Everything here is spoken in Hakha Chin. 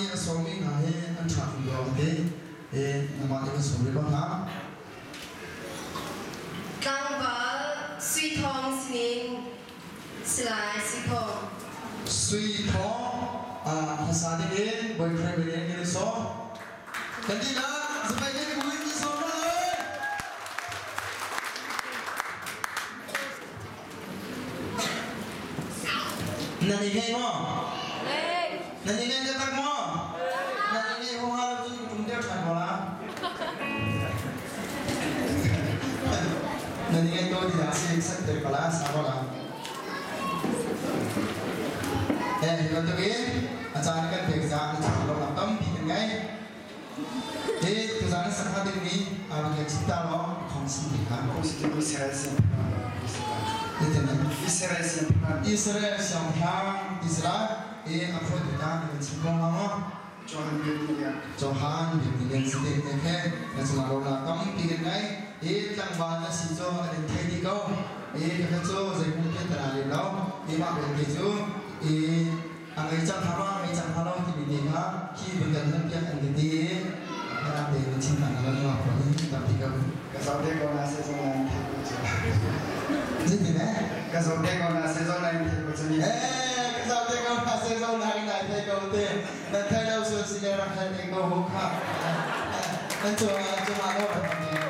nih a sawmmi hna hi an ṭha tuk rua ka ti. I nangmah nih kan sawm rih ko hna. Tlangval Sui Thawng sinin Salai Sui Thawng. Sui Thawng hmasa ding in boyfriend bia in kan i sawm. Kan dihlak zapai kan bu in kan sawm hna lai. Nan i ngei maw? Nan i ngei taktak maw? Nan i ngei huaha lo cun kum deuh ṭhan ko la. Nan i ngei ko ti dah si sak te ko la sa ko la. Eh, hi bantukin a caan kan pek caah na chung lawmhnak tampi kan ngei. Hi tuzaan na sak hnga dingmi aa kan chim ta law khong sin ti kha. Israel siangpahrang Israel siangpahrang Israel i a phuatu ta kan chim ko hnga maw? Johan Biakinn Johan Biakinn si te te khe na cungah lawmhnak tampi kan ngei. Hi tlangval na si cu an in thei dih ko. Hi ka cu zei hmun ke tana lem lo. Hi mah belte cu i a ngei cang hna ma ngei cang hna lo timi te kha khi vun kan hal piak an ka ti i hna te in chim hna lo ma ko hi tampi ka Ka zoh te ko na se zong na thei ko cu. Zeitin eh? Ka zoh te ko na se zong na thei ko cu ni. Eh, ka zoh te ko na se zong na nai thei ko te. Nan thei lo sual si le rak hal te ko ho kha. Nan cung cung ah lo rak.